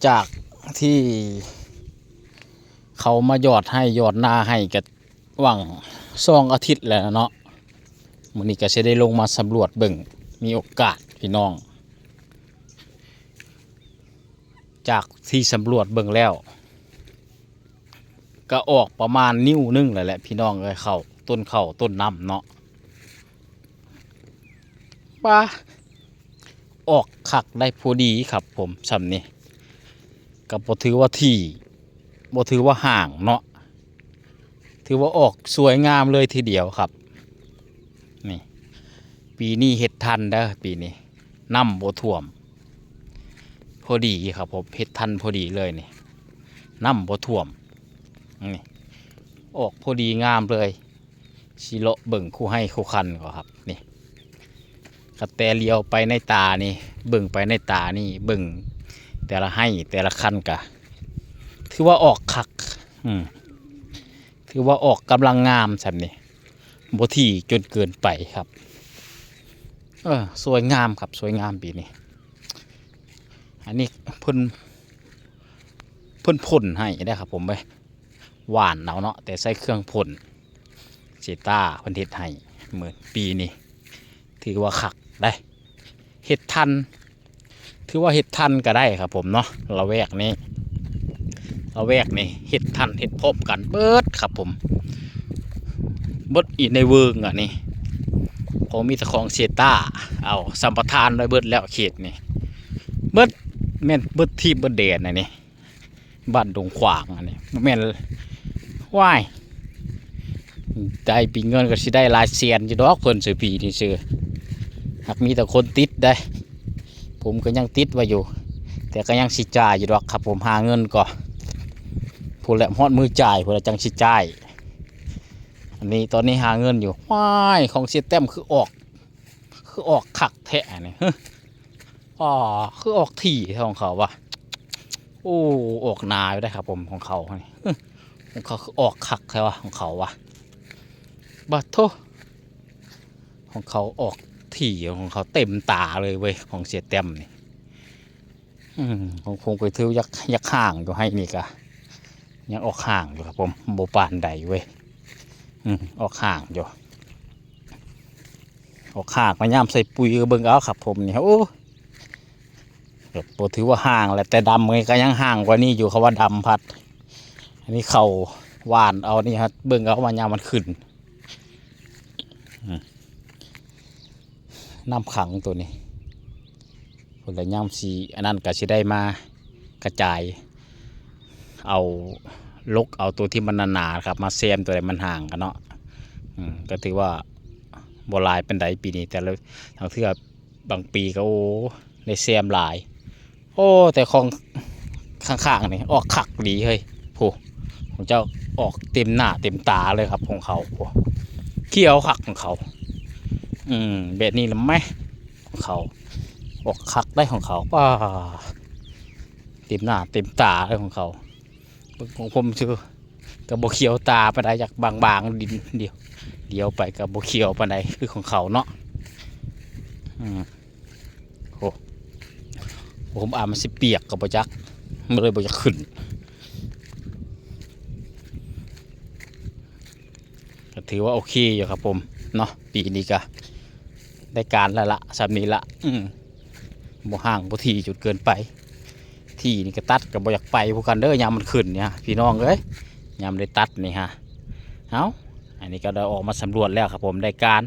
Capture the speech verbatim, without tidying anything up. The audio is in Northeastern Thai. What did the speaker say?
จากที่เขามาหยอดไฮ่หยอดนาให้ก็หว่างสองอาทิตย์แล้วเนาะ มื้อนี้ก็สิได้ลงมาสำรวจเบิ่ง มีโอกาสพี่น้อง จากที่สำรวจเบิ่งแล้ว ก็ออกประมาณนิ้วหนึ่งแล้วแหละพี่น้องเอ้ย ข้าว ต้นข้าวต้นน้ำเนาะ ปา ออกคักได้พอดีครับผม ส่ำนี้ ก็บ่ถือว่าถี่ บ่ถือว่าห่างเนาะ ถือว่าออกสวยงามเลยทีเดียวครับ นี่ ปีนี้เฮ็ดทันเด้อ ปีนี้ น้ำบ่ท่วม พอดีครับผม เฮ็ดทันพอดีเลยนี่ น้ำบ่ท่วม นี่ ออกพอดีงามเลย สิเลาะเบิ่งคู่ไฮ่คู่คันก่อนครับ นี่ กะแต่เหลียวไปในตานี่ เบิ่งไปในตานี่ เบิ่งแต่ละไฮ่แต่ละคันกะ ถือว่าออกคัก อืม ถือว่าออกกำลังงามส่ำนี้ บ่ถี่จนเกินไปครับ เออ สวยงามครับ สวยงามปีนี้ อันนี้เพิ่น เพิ่นพ่นให้ได้ครับผมเว้ย หว่านเอาเนาะ แต่ใช้เครื่องพ่น เซต้าเพิ่นเฮ็ดให้ มื้อปีนี้ ถือว่าคักได้ เฮ็ดทัน ถือว่าเฮ็ดทันก็ได้ครับผมเนาะ ละแวกนี้ ละแวกนี้ เฮ็ดทัน เฮ็ดพร้อมกันเบิดครับผม เบิดอีกในเวิงอันนี้ ของมีแต่ของเซต้า เอาสัมปทานไว้เบิดแล้วเขตนี้ เบิด แม่นเบิดทีบเบิดแดนอันนี้ บ้านดงขวางอันนี้ แม่น ว้าย ได้ปีเงินก็สิได้หลายแสนอยู่ดอก เพิ่นซื้อปีนี่ซื้อ หากมีแต่คนติดได้ ผมก็ยังติดไว้อยู่ แต่ก็ยังสิจ่ายอยู่ดอกครับผม หาเงินก่อน พู้นแหละ ฮอดมื้อจ่ายพู้นแหละจังสิจ่าย อันนี้ตอนนี้หาเงินอยู่ ว้าย ของเสียแต้มคือออก คือออกคักแท้นี่ ฮะ อ๋อ คือออกถี่แท้ของเขาวะ โอ้ ออกหนาอยู่ได้ครับผม ของเขานี่ ฮะ ของเขาคือออกคักแท้วะ ของเขาวะ บาดโธ่ ของเขาออกถี่ ของเขาเต็มตาเลยเว้ย ของเสียแต้มนี่ อืม ของผมก็ถืออยาก อยากห่างอยู่ ไฮ่นี่กะ ยังออกห่างอยู่ครับผม บ่ปานใดเว้ย อืม ออกห่างอยู่ ออกห่างมายามใส่ปุ๋ยก็เบิ่งเอาครับผมนี่ โอ้ แบบบ่ถือว่าห่างแหละ แต่ดำไงก็ยังห่างกว่านี้อยู่ เขาว่าดำพัด อันนี้เขาหว่านเอานี่ครับ เบิ่งเอามายามมันขึ้น อืม น้ำขังตัวนี้ พู้นแหละยามสิ อันนั้นก็สิได้มากระจาย เอาลกเอาตัวที่มันหนาๆครับ มาแซมตัวใดมันห่างกันเนาะ อืม ก็ถือว่าบ่หลายปานใดปีนี้ แต่ละทางเทื่อบางปีก็ โอ้ ได้แซมหลาย โอ้ แต่ของข้างๆนี่ออกคักดีเฮ้ย โห ของเจ้าออกเต็มหน้าเต็มตาเลยครับ ของเขา โห เขียวคักของเขา อืม แบบนี้ละแม่ ของเขา ออกคักได้ของเขา ป้า เต็มหน้าเต็มตาเลยของเขา เบิ่งของผมซื่อ ก็บ่เขียวตาปานใด อยากบางๆ ดินเดียว เดียวไปก็บ่เขียวปานใด คือของเขาเนาะ อืม โอ้ ผมอาจมันสิเปียกก็บ่จัก มันเลยบ่อยากขึ้น ก็ถือว่าโอเคอยู่ครับผม เนาะ ปีนี้ก็ได้การแล้วละ ส่ำนี้ละ อืม บ่ห่างบ่ถี่จนเกินไป ถี่นี่ก็ตัดก็บ่อยากไปคือกันเด้อ ยามมันขึ้นเนี่ย พี่น้องเอ้ย ยามได้ตัดนี่ฮะ เอ้า อันนี้ก็ได้ออกมาสำรวจแล้วครับผม ได้การ